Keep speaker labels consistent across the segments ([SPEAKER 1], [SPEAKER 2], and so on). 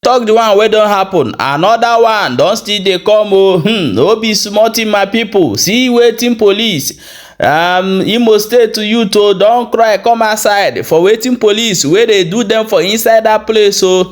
[SPEAKER 1] Talk the one wey don happen, another one don still dey come o. No be small thing, my people. See wetin police Imo State youth o don cry come outside for wetin police wey dey do dem for inside that place o.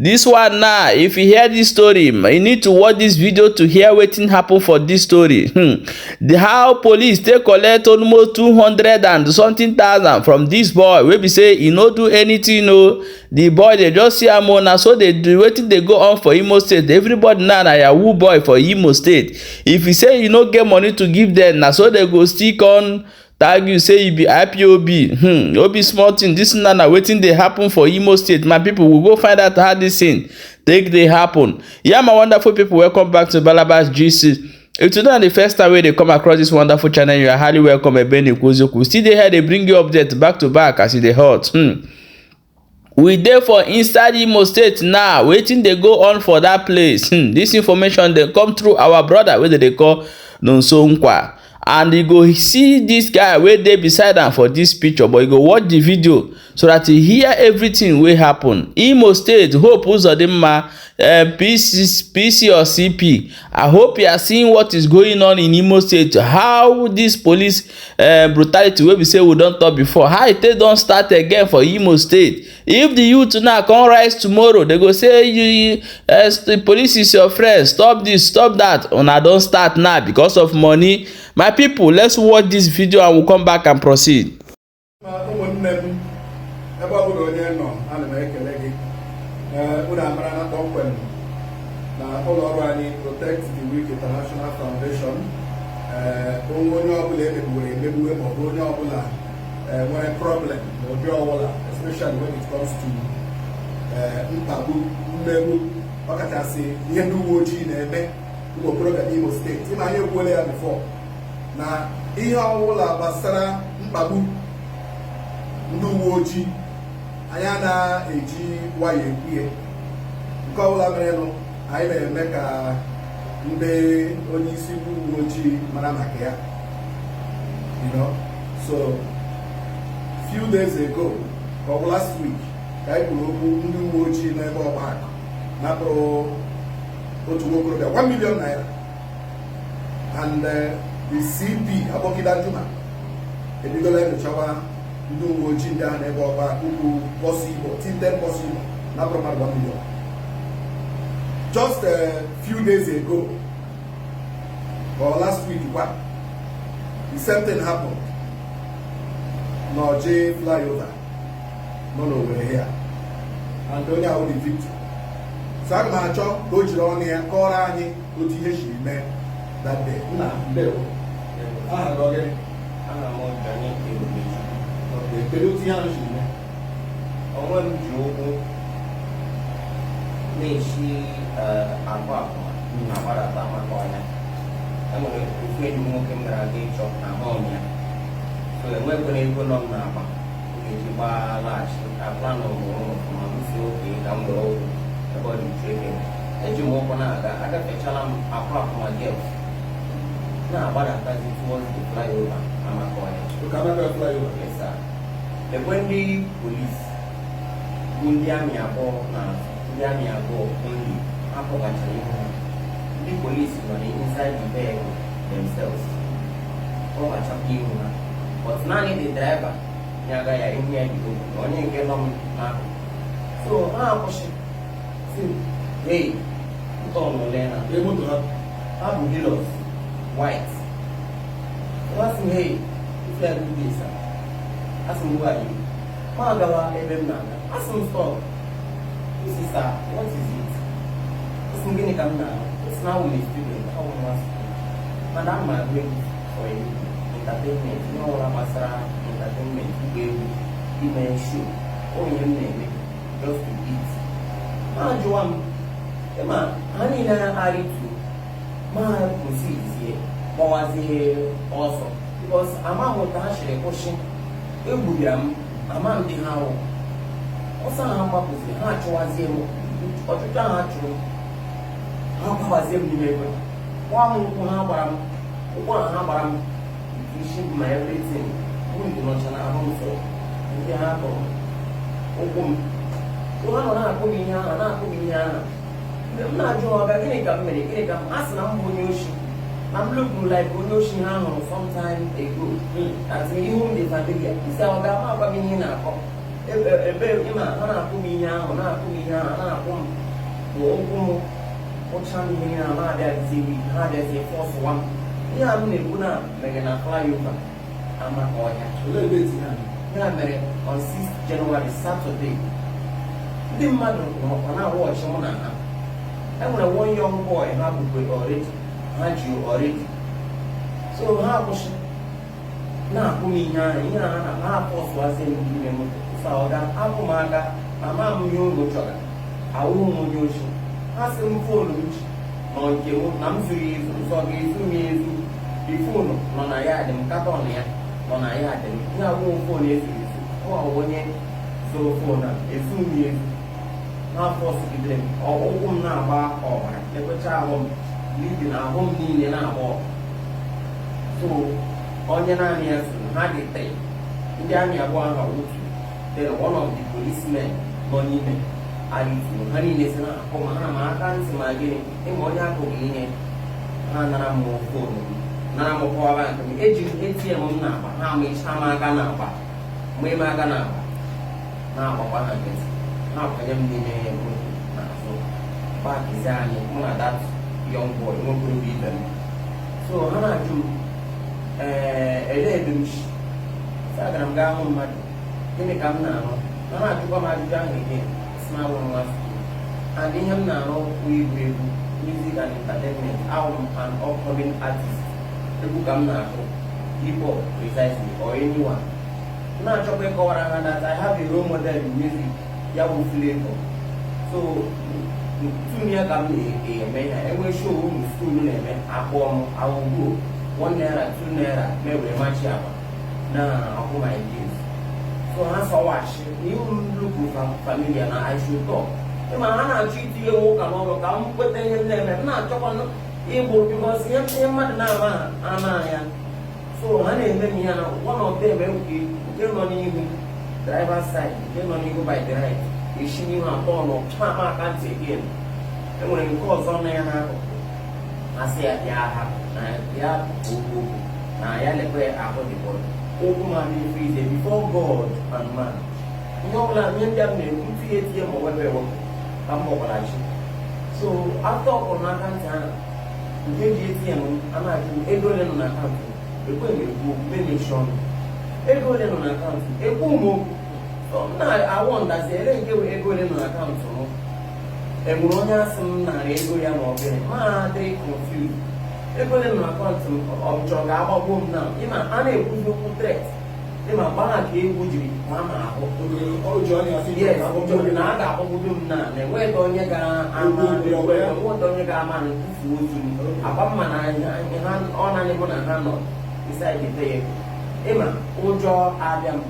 [SPEAKER 1] This one now, if you hear this story, you need to watch this video to hear wetin happen for this story. The how police take collect almost 200 and something thousand from this boy wey be say e no do anything o. The boy dey just see am o, na so dey do wetin dey go on for Imo State. Everybody now na yahoo boy for Imo State. If you say you no get money to give them, na so they go still come tag you say you be IPOB. No be small thing. This na na wetin dey happen for Imo State. My people, we go find out how this thing take dey happen. Yeah, my wonderful people, welcome back to Balabas GC. If today na the first time wey dey come across this wonderful channel, you are highly welcome. Ebeni Kwoziokwu still dey here dey bring you update back to back as e dey hot. We dey for inside Imo State now. Wetin dey go on for that place? This information dey come through our brother wey dem dey call Nonso Nkwa. And you go see this guy wey dey beside am for this picture, but you go watch the video so that you hear everything wey happen. Imo State, Hope Uzodinma, PC, PC or CP, I hope you are seeing what is going on in Imo State. How this police brutality wey be say we don talk before, how e take don start again for Imo State. If the youth now come rise tomorrow, they go say you the police is your friend, stop this, stop that. Una don start now because of money. My people, let's watch this video and we'll come back and proceed.
[SPEAKER 2] Ụmụnne m, ebe ọ bụla onye nọ, ana m ekele gị. Ee, unu amara na kpọmkwem na ụlọ ọrụ anyị, Protect the Weak International Foundation, ee, onwe onye ọbụla emegbuwere emegbuwe maọbụ onye ọbụla nwere problem n'ụdị ọbụla, especially when it comes to mkpagbu, mmegbu, ọkachasị ihe ndị uwe ojii na-eme ụmụ okorobịa n'Imo Steeti. Ịma anyị ekwuola ya before na ihe ọbụla gbasara mkpagbu ndị uwe ojii, anyị na-eji nwayọ ekwu ihe nke ọbụla merenụ. Anyị na-eme ka ndị onye isi ndị uwe ojii mara maka ya. So few days ago, ka ọ bụ last week, ka anyị kwuru okwu ndị uwe ojii n'ebe Ọgbakụ napụrụ otu nwa okorobịa 1 million naira, and the CP Aboki Danjuma ebidola enyochawa ndị uwe ojii ndị ahụ n'ebe Ọgbakụ bụ bus Igbo, tinted bus Igbo, napụrụ mmadụ 1 million. Just a few days ago or last week kwa, the same thing happened n'Ọjị flyover nọ n'Owerri here, and onye ahụ the victim. So aga m achọ ka o jiri ọnụ ya kọọrọ anyị otu ihe siri mee that day. Nna, ndewo. Aha gị ọ gịnị?
[SPEAKER 3] Aha m Johnny Ebubechukwu.
[SPEAKER 2] Okay, kedu otu ihe ahụ siri mee?
[SPEAKER 3] Onwe m ji ụkwụ na-esi akwa akwa na-agbadata maka ọnya. Enwere ofu enyi m nwoke m gara aga ịchọ ahụ m ya. So enwekwana ego nọ m n'akpa m ga-eji gbaa laghachi. Aplan m ụrụ ọfụma, m si oke ka m were ụkwụ ebe ọ dị uchu eke. Eji m ụkwụ na-aga, agafechala m akwa akwa gate na-agbadatazi towards the flyover Amakọhịa.
[SPEAKER 2] Oke Amaka flyover.
[SPEAKER 3] Yes, sir. Lekwe ndị polisi bụ ndị amị abụọ na ndị amị abụọ only ha kpọgachara ihu ha. Ndị polisi nọ inside the vehicle themselves, kpọgachakwa ihu ha, but naanị the driver nyaga ya, ihu ya dị open, onye nke nọ m n'akụkụ. So ha akwụsị si, "Hey," ntọnụle ha.
[SPEAKER 2] Ee, moto ha?
[SPEAKER 3] Ha bụ Hilux white. Ha sị m, "Hey, if you do this, sir." Asị m, "Who are you?" Ma agawa ebe m na-aga. Asị m, "Stop." M sị, "Sir, what is it?" Asị m, "Gịnị ka m na-ahụ?" Sị na awụ m a student, awụ m nwa student, mana ama agụ egwu for a living, entertainment, ihe ọbụla gbasara entertainment, ịgba egwu, ime show, onye m na-eme just to eat. Ma jụwa m ma ha niile arịtu, ma kwụsịzie gbawazie ọsọ, because amaghị ka ha siri kwụsị. Egwu bịara m, ama ndị ha wụ. Ọsọ ha gbapụziri, ha achụwazie m. Ọchụchụ ahụ ha chụrụ m, ha gbawazie m n'ime ebe gwa m ụkwụ. Ha gbara m ụkwụ ahụ, ha gbara m isi ma everything, wound nọcha n'ahụ m. So ndị ha kụrụ ụkwụ m, so ha nọ na-akụ m ihe ahụ, na-akụ m ihe. M na-ajụ ha, "Ọga, gịnị ka m mere? Gịnị ka m?" A sị na m bụ onye oshi, na m lookuru like onye oshi ha hụrụ sometime ago, that ihu m dị familiar. Isi, "Ọga, ma agwa m ihe ị na-akọ." Ebe ịma ha na-akụ m ihe ahụ, na-akụ m ihe ahụ, na-akụ m bụ ụkwụ m kụcha m ihe ahụ, na-abịazi weak. Ha abịazie force wa m. Ihe a m na-ekwu na mere na flyover Amaka Ọhịa.
[SPEAKER 2] Olee date ha?
[SPEAKER 3] Ya mere on 6 January, Saturday. Ndị mmadụ nọkwa na-awọchị mụ na ha. Enwere one young boy ha bukwe already, ha ji already, so ha akwụsị na-akụ m ihe ahụ, ihe ahụ na ha apọsụwazi m n'ime moto. Sa, "Ọga, apụ m aka, ama m ihe unu chọrọ, awụghị m onye ochi." Ha sị m phone m ji nọ nke m, na m zuru ezu, nsọ ga-ezu m ezu. The phone nọ na ya dị m, carton ya nọ na ya dị m. Ihe awụghị phone ezuru ezu, ọ onye zụrụ phone a ezu m ezu. N'afọ sigidere m, ụkwụ m na-agba ọbara, ekwecha ahụ m bleeding, ahụ m niile na-agba ọbara. So onye naanị ya so ha dị three, ndị army abụọ ahụ otu, then one of the policemen nọ n'ime arịtuo. Ha niile si na-akụ ma ha ma aka ntị ma gịnị. Ịma onye akụghị ihe, ha nara m phone m, nara m power bank m, eji m ATM m na-agba. Ha amịcha m aka na-agba mgbe m aka na-agba na-agbakwa ha nkịtị. Ha kwanye m n'ime moto n'azụ, pakizi anyị, mụ na that young boy, nwokorobịa ibe m. So ha na-ajụ m, ee, elee ebe m si. Sị agara m gaa hụ mmadụ, gịnị ka m na-arụ? Ha na-ajụkwa m ajụjụ ahụ again. Si na awụ nwa school and ihe m na-arụ bụ igwu egwu, music and entertainment. Awụ m an upcoming artist, egwu ka m na-akụ, hip hop precisely, or anyone. M na-achọkwa ịkọwara ha that I have a role model in music, ya bụ Flavour. So tune ya ka m na-eme ha enwe show ụmụ school na-eme, akpọọ m awụgo ₦1, ₦2, mewere machi agba na akwụ my bills. So ha sọwachi n'ihu m look familiar, na I should talk. Ịma ha na-achọ itinye m ụka n'ọrụ ka m kweta ihe m na-eme. M na-achọkwa ịgbụ because ihe mmadụ na-ama ama ya. So ha na-eme m ya na one of them nke nke nọ n'ihu driver side, nke nọ n'ihu by the right, esi n'ihu atọ nọ ama aka ntị again. Enwere nke ọzọ nọ ya n'akụkụ, asị ya bịa ha na ya okwu okwu na ya lekwe ahụ dịbọrọ okwu ma dị freeze. Before God and man, ihe ọbụla ihe ndị a m na-ekwu, ntinye etinye ma wepụ ewepụ ka m gbakwara chi. So after ọ kụrụ n'aka ntị ahụ, nke ji ATM m, a na-ajụ m ego ole nọ na akaụntụ m. Ekwe m ekwu okwu, memechi ọnụ. Ego ole nọ na akaụntụ m? Ekwu m okwu. So m na-awọ ndazi ele nke bụ ego ole nọ na akaụntụ m. Enwere onye asị m nara ego ya ma ọ gịnị? Ma dịrị confused. Ego ole nọ na akaụntụ m? Ọ chọrọ ka agbagbuo m na ịma a na-ekwuzi okwu threat, ịma gbaa ka egwu jiri pụọ m ahụ. Yes, chọrọ na a ga-akpọgbudo m na enweghị onye ga-ama, enweghị onye ga-ama na ntufu ozu m akwa mma na ha. Ọ naanị mụ na ha nọ inside the vehicle. Ịma ụjọ abịa m,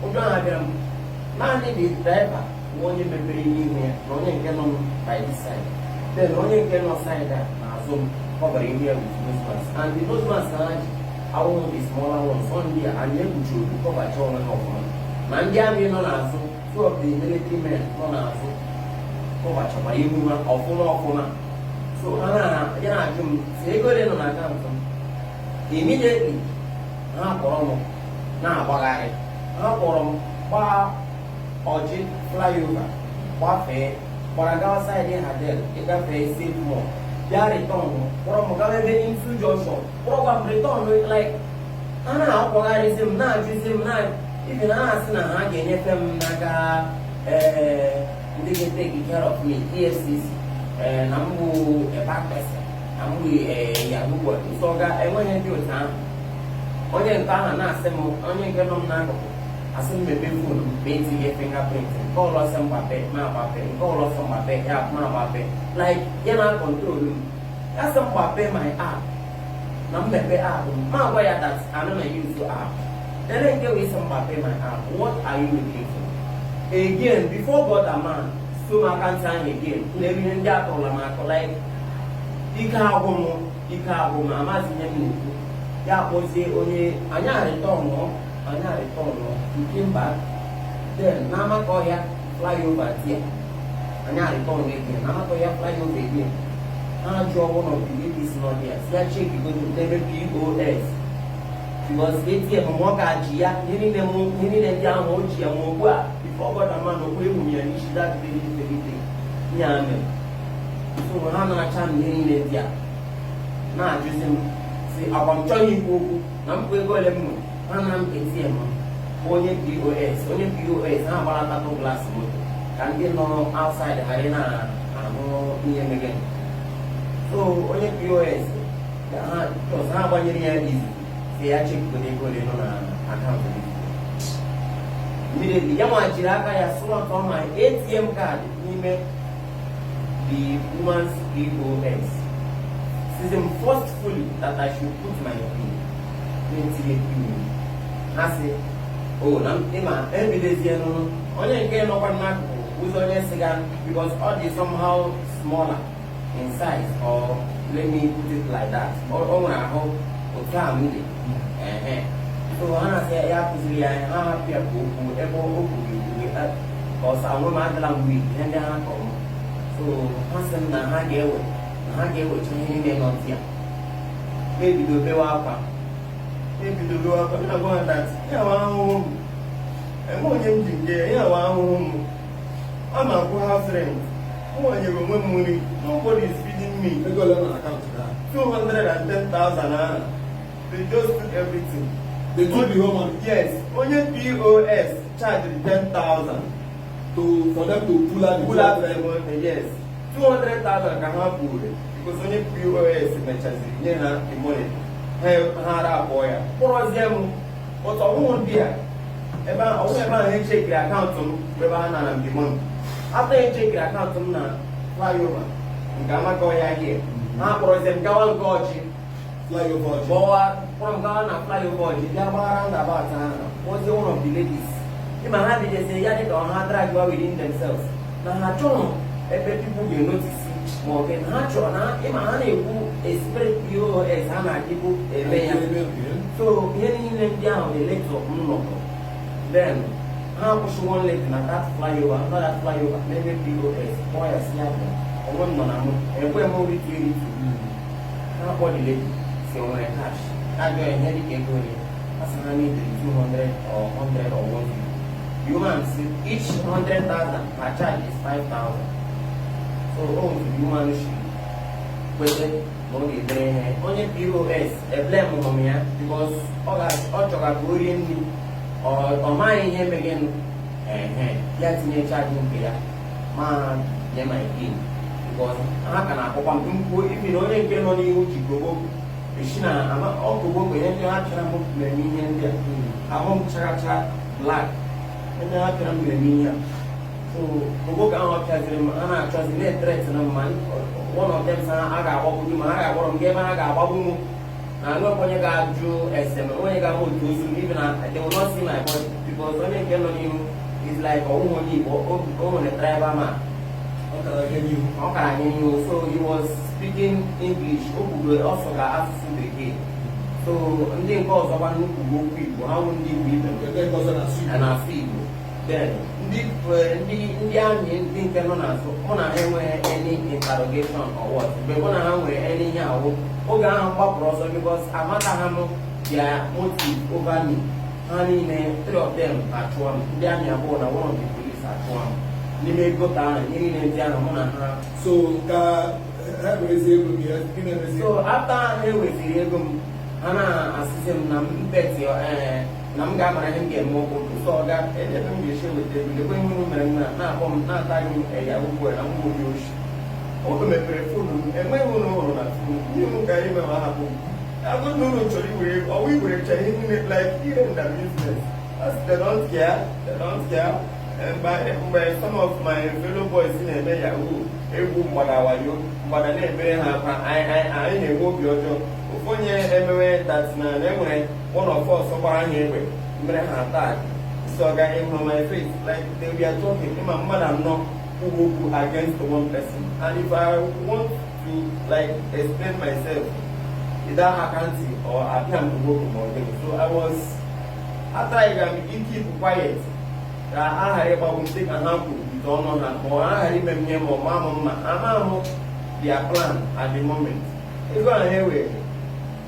[SPEAKER 3] ụjọ abịa m. Naanị the driver bụ onye mepere ihu ya, na onye nke nọ m by this side, then onye nke nọ side a n'azụ m kọbara ihu ya with nose mask, and the nose mask ha ji awụghị the smaller ones. Ọ ndị a anyị ekpuchi okpu kọbacha onwe ha ọfụma. Ma ndị army nọ n'azụ, two of the military men nọ n'azụ, kọbachakwara ihu ha ọfụma ọfụma. So ha na ya na-ajụ m si ego ole nọ na akaụntụ m. Immediately ha kpọrọ m na-agbagharị, ha kpọrọ m gbaa Ọjị flyover, gbafee, gbara gawa side Hadel, ịgafee Safe Mall, bịa return, kpọrọ m gawa ebe Insu Junction, kpọrọkwa m return. Like ha na-akwagharịzi m, na-ajụzi m na ibi na ha asị na ha ga-enyefe m n'aka ee ndị ga-take care of me, EFCC, ee, na m bụ a bad person, na m bụ yahoo boy. Nsọ ga enweghị ndị otu ahụ. Onye nke ahụ na-asị m, onye nke nọ m n'akụkụ asị m mepee phone m ma etinye fingerprint. Nke ọlọ sị m gbape, ma agbape. Nke ọlọ sị m gbape ya, ma agbape. Like ya na control m, ya sị m gbape my app, na m mepe app m. Ma agwa ya that I no use app. Then nke wee sị m gbape my app, what are you looking for again? Before God and man, so m aka ntị ahụ again na-ebe ihe ndị atụrụla m akụ. Like ike agwụ m, ike agwụ m, amaghịzi ihe m na-ekwu. Ya kpọzie onye anyị arịtọnụ, anyị arịtọnụ nke mba, then n'Amakọhịa flyover there. Anyị a-return ego ya na Amakọhịa flyover again. Ha jụọ one of the ladies nọ there, si ya check godo n'ebe POS, because ATM m, ọ ka ji ya, ihe niile m, ihe niile ndị ahụ o ji ya. Ma ugbu a, before God and man, okwu egwu m ya n'isi that very very day ihe a mere. So ha na-acha m ihe niile ndị a, na-ajụzi m si agwa m chọghị ikwu okwu na mpụ ego ole m nwere. Ha na m ATM m, onye POS, onye POS ha gbara tatụ glass moto ka ndị nọ outside ghara ị na-ahụ ihe mege. So onye POS ha just ha gbanyere ya izu, si ya checkgodo ego ole nọ na akaụntụ gị. Immediately, ya nwa jiri aka ya slot on my ATM card n'ime the woman's POS, says him forcefully that I should put my PIN. Na-etinye PIN, ha sị o na ịma ebidozie nụnụ. Onye nke nọkwa n'akụkụ ụzọ, onye siga, because ọ dị somehow smaller in size, or let me put it like that, o nwere ahụ otu a m dị ehe. So ha na-asị ya kụziri ya, ha hapụ ya ka o kwuo ebe o kwuru ekwu ka ọsọ onwe m adịla m weak, ihe ndị ha kọrọ m. So ha sị m na ha ga-ewe na ha ga-ewecha ihe niile nọ ntị ya. Mebido bewe akwa, mebido bewe akwa, na-agwa ha that ya wa ahụhụ m, enwe onye m ji nke ya, ya wa ahụhụ m. A ma akwụ house rent, m nwanyere onwe m nri, nobody is feeding me.
[SPEAKER 2] Ego ole nọ na akaụntụ ha?
[SPEAKER 3] 210,000 ahụ, they just took everything.
[SPEAKER 2] They took the whole money?
[SPEAKER 3] Yes, onye POS charged 10,000
[SPEAKER 2] To for them to pull out the
[SPEAKER 3] pull out the
[SPEAKER 2] 200.
[SPEAKER 3] money, yes. 200,000 ka ha buru, because onye POS mechaziri nye ha the money. Ha ha ara abụọ ya kpọrọzie m otu ọnwụhụ ndị a ebe ọnwụ ebe ahụ echeckiri akaụntụ m bụ ebe ha nara m the money. After echeckiri akaụntụ m na flyover nke Amakọhịa here, ha kpọrọzie m gawa nke Ọjị.
[SPEAKER 2] Flyover Ọjị.
[SPEAKER 3] Gbọwa kpọrọ m gawa na flyover Ọjị, bịa gbaa roundabout ahụ, kpọzie one of the ladies. Ịma ha bidoziri ya dịka ọha drag within themselves na ha chọrọ ebe people ga-enotice, ma ọ bụ na ha chọrọ na ịma ha na-ekwu esprit POS ha na-adịbụ eme ya. So ihe niile ndị ahụ dị little m nọkọ. Then ha kwụsị one lady na that flyover, not that flyover, n'ebe POS, kpọọ ya si ya bịa. Onwe m nọ na mụ ekwe m ritu eritu. Ha kpọ the lady, si o nwere cash. Ajọ ya ihe dịka ego ole. Ha sị ha needed 200 or 100 or 150. The woman si each 100,000 her charge is 5,000. So o nwere the woman shi kwete na ọ ga-edere ihe onye POS eblem m ya, because ọ chọrọ ka o rie nri, ọ maghị ihe megenụ ehe ya tinye charge nke ya ma nye my pin, because ha ka na-akpọkwa m mkpuo ibi na onye nke nọ n'ihu ji koboko esi na ama ọ koboko. Ihe ndị ha pịara m mere m ihe ndị a, ahụ m chara black. Ndị ha pịara m mere m ihe a. So koboko ahụ ọ pịaziri m, ha na-achọzi na-ethreaten m. Ma one of them sị ha ga-agbagbu m, ha ga-agbọrọ m gaa ebe ha ga-agbagbu m, na nwekwa onye ga-ajụ ese m, onye ga-ama otu ozu m, even na they will not see my body, because onye nke nọ n'ihu is like ọwụghị onye Igbo, o nwere tribal man.
[SPEAKER 2] Ọ kara aga n'ihu.
[SPEAKER 3] Ọ kara anyị n'ihu. So he was speaking English, o kwuru ọsọ ga asụsụ Bekee. So ndị nke ọzọkwa kwuru okwu Igbo, ha wụ ndị Igbo ibe m.
[SPEAKER 2] Ebe nke ọzọ na-asụ Igbo.
[SPEAKER 3] A na-asụ Igbo. Then ndị amị ndị nke nọ n'azụ, mụ na ha enweghị any interrogation or what. Mgbe mụ na ha nwere any ihe ahụ, oge ahụ m gbapụrụ ọsọ, because amataghị m their motive over me. Ha niile, three of them achụọ m, ndị amị abụọ na one of the police achụọ m n'ime gutter ahụ, ihe niile ndị ahụ mụ na ha.
[SPEAKER 2] So ka ha werezi ego gị, gị na-emezi?
[SPEAKER 3] So after ha eweziri ego m, ha na-asịzi m na m beti na m ga-amara ihe m ga-eme ụkwụ. So ọ ga ebe m ga-esi eweta ego, lekwe ihe unu mere m na-akpọ m na-ataghị m ya ụgwọ na m onye oshi.
[SPEAKER 4] O mepere phone m, enweghị ụlọ hụrụ na phone ihe m ka ime ma hapụ m agụ na unu chọrọ iwere ego ọwụ iwerecha ihe niile, like ihe na business. As they don't care, they don't care. Mgbe some of my fellow boys na-eme yahoo, egwu mgbada wayo mgbada na-ebere ha akwa, anyị na-enwe obi ọjọọ. Ofu onye emewe that na enwere one of us gbara ha egbe mere ha attack. So ọ ga ịhụrụ my face like they were talking, ịma mmadụ anọ kwuo okwu against one person, and if I want to like explain myself, either aka ntị or apịa m okwu ma ọ gịnị. So I was atryga m keep quiet ka a ghara ịgbagbu m dịka ha kwuru with With ọnụ ha, ma ọ ghara ime m ihe, ma ọ maa m mma, ama m their plan at the moment. Ego ahụ e were,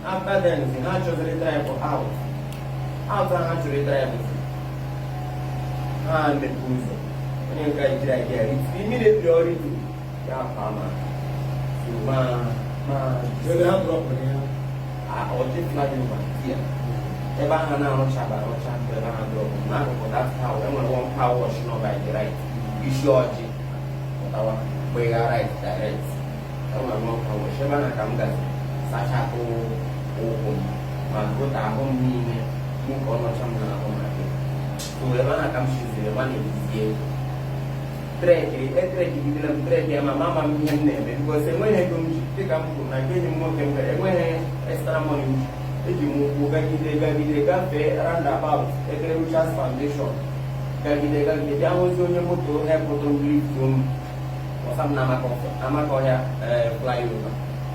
[SPEAKER 4] after then ha chọziri drive out. Out ahụ ha chọrọ drive, ha mepe ụzọ, onye nke jiri idea immediately, ọ rịtu ya akwa ma so ma
[SPEAKER 2] Ebe ha dropụrụ ya?
[SPEAKER 4] Ọjị flyover here, ebe ahụ na-arụchaba arụcha bụ ebe ha drop n'akụkụ that car. Enwere one car wash nọ by the right, isi ọjị pụtawa gbegha right direct, enwere one car wash ebe ahụ ka m gazi sachapụ ụkwụ m ma gota ahụ m niile mụ ka ọ nọcha m n'ahụ. Ma gị so ebe ahụ ka m shiziri ma na-ejizie trek, etrekigidere m trek ya, ma mama m ihe m na-eme, because enweghị ego m ji. Dịka m kwuru na nke enyi m nwoke m gara, enweghị extra money m ji. Eji m ụkwụ gagide gagide, gafee roundabout ebe Rochas Foundation, gagide gagide, bịa hụzi onye moto hepụtụrụ m, liftuo m, kpọsa m na Amakọhịa flyover.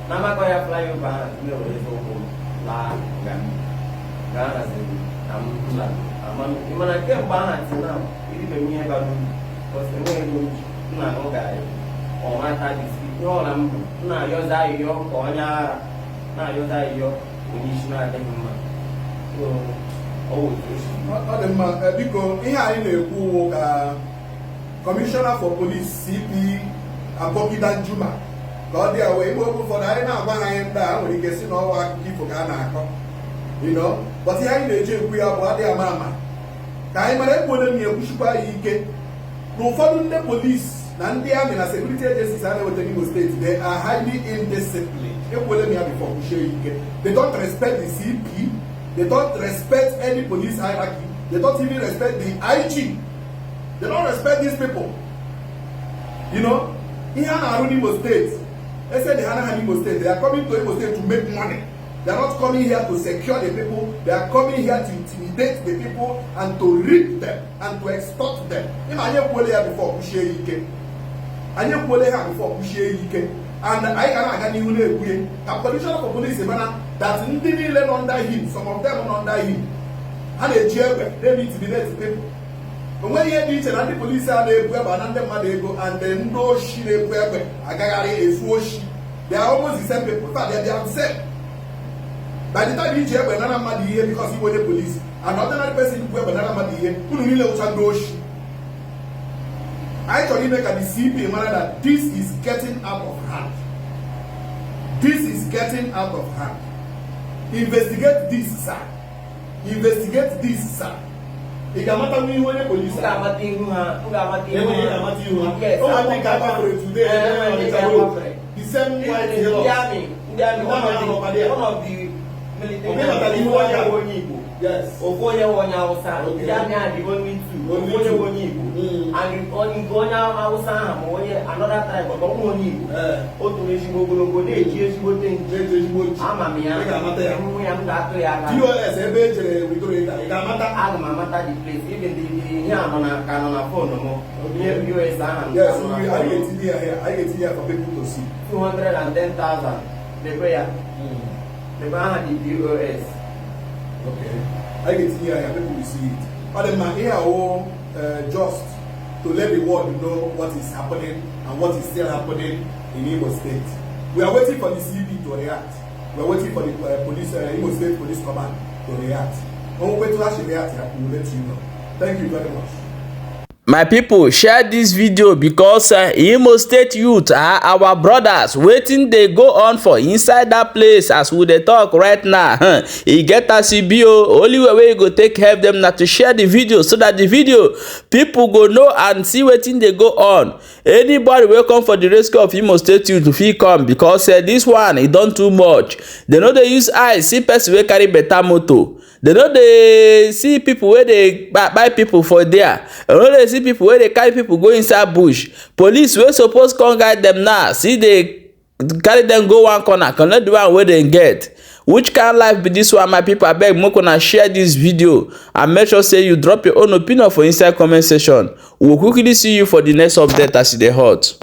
[SPEAKER 4] Na Amakọhịa flyover ahụ, m na-ewerezi ụkwụ m laa nga m gaa haziri ka m lara. Mana kemgbe ahụ till now, eribe m ihe bara uru, because enweghị ego m ji. M na-aṅụ garị, ọmata biscuit, ihe ọla m bụ m na-ayọzi ayịyọ ka onye ara na-ayọzi ayịyọ, onye isi na-adịghị mma. So ọ wụ otu o si.
[SPEAKER 2] Ọ dị mma. Biko, ihe anyị na-ekwu wụ ka Commissioner for Police, CP Aboki Danjuma, ka ọ dị ya wee ime. Oge ụfọdụ anyị na-agwa ha anyị ndị a nwere ike si na ọwa akụkọ ifo ka a na-akọ, but ihe anyị na-eji ekwu ya bụ adịghị ama ama ka anyị mara ekwuole m ya, ekwuchikwa ya ike na ụfọdụ ndị polisi na ndị army na security agencies a na-eweta n'Imo Steeti, they are highly indisciplined. Ekwuole m ya before, kwuchie ya ike. They don't respect the CP, they don't respect any police hierarchy, they don't even respect the IG. They don't respect these people. Ihe a na-arụ n'Imo Steeti, ese dị ha na n'Imo Steeti, they are coming to Imo State to make money. They are not coming here to secure the people. They are coming here to intimidate the people and to rape them and to extort them. Ịma, anyị ekwuola ya before, kwuchie ya ike. Anyị ekwuola ha before, kwuchie ya ike, and anyị ga na-aga n'ihu na-ekwuye ka Commissioner for Police mana that ndị niile nọ under him, some of them nọ under him, ha na-eji egbe na-eme intimidate people. O nweghị ihe dị iche na ndị polisi a na-ebu egbe na ndị mmadụ ego and ndị oshi na-ebu egbe agagharị ezu oshi. They are almost the same people. In fact, they are the same. By the time iji egbe nara mmadụ ihe because iwe onye polisi, and ordinary person bu egbe nara mmadụ ihe, unu niile wụcha ndị oshi. Anyị chọrọ ime ka the CP mara that this is getting out of hand. This is getting out of hand. Investigate this, sir. Investigate this, sir. Ị ga-amata ihu onye
[SPEAKER 4] M
[SPEAKER 2] polisi a?
[SPEAKER 4] ga-amata ihu ha, m ga-amata ihu
[SPEAKER 2] Enweghị
[SPEAKER 4] ha.
[SPEAKER 2] amata ihu ha.
[SPEAKER 4] Yes.
[SPEAKER 2] O nwere ndị ka agbafere today.
[SPEAKER 4] Eh, enwere ndị
[SPEAKER 2] Ọnịcha
[SPEAKER 4] ka
[SPEAKER 2] Road.
[SPEAKER 4] agbafere.
[SPEAKER 2] The same white
[SPEAKER 4] Ndị
[SPEAKER 2] Hilux.
[SPEAKER 4] army, ndị army,
[SPEAKER 2] Ndị army nọkwa there.
[SPEAKER 4] one of the military.
[SPEAKER 2] Obi batara ihu
[SPEAKER 4] Ofu onye
[SPEAKER 2] onye a.
[SPEAKER 4] bụ onye Igbo,
[SPEAKER 2] Yes.
[SPEAKER 4] ofu onye bụ onye Hausa.
[SPEAKER 2] Okay.
[SPEAKER 4] Ndị army a dị only two.
[SPEAKER 2] Only
[SPEAKER 4] Ofu onye
[SPEAKER 2] two.
[SPEAKER 4] bụ onye Igbo and nke onye Hausa ahụ ma onye another tribe, but ọ bụ onye Igbo. O toro ezigbo ogologo, na-eji ezigbote nji.
[SPEAKER 2] Na-eji ezigbo nji.
[SPEAKER 4] Ama m ya.
[SPEAKER 2] Ị ga-amata ya.
[SPEAKER 4] Hụ ya, m ga-atụ ya aka.
[SPEAKER 2] POS ebe e jere witoro, ị ga-amata.
[SPEAKER 4] Aga m amata the place. Even the ihe a nọ na ka nọ na phone m, ihe POS ahụ
[SPEAKER 2] Yes,
[SPEAKER 4] ka nọ na
[SPEAKER 2] anyị
[SPEAKER 4] phone m.
[SPEAKER 2] ga-etinye ya here. Anyị ga-etinye ya for people to see.
[SPEAKER 4] 210,000. Lekwe ya, lekwe aha the POS.
[SPEAKER 2] Okay. Anyị ga-etinye ya here, people will see it. Ọ dị mma. Ihe awụ just to let the world know what is happening and what is still happening in Imo State. We are waiting for the CP to react. We are waiting for the police, Imo State Police Command to react. Onwekwetu ha si react ya, we will let you know. Thank you very much.
[SPEAKER 1] My people, share dis video because Imo State youth are our brothers. Wetin dey go on for inside dat place as we dey talk right now, e get as e be o. Only way wey you go take help dem na to share the video so that the video people go know and see wetin dey go on. Anybody wey come for the rescue of Imo State youth fit come, because this one e don too much. Dem no dey use eye see person wey carry better motor. Dem no dey see people wey dey kpai people for there. Dem no dey see people wey dey carry people go inside bush. Police wey suppose come guide dem now still dey carry dem go one corner, collect the one wey dem get. Which kind life be this one? My people, abeg, make una share this video and make sure say you drop your own opinion for inside comment section. We go quickly see you for the next update as e dey hot.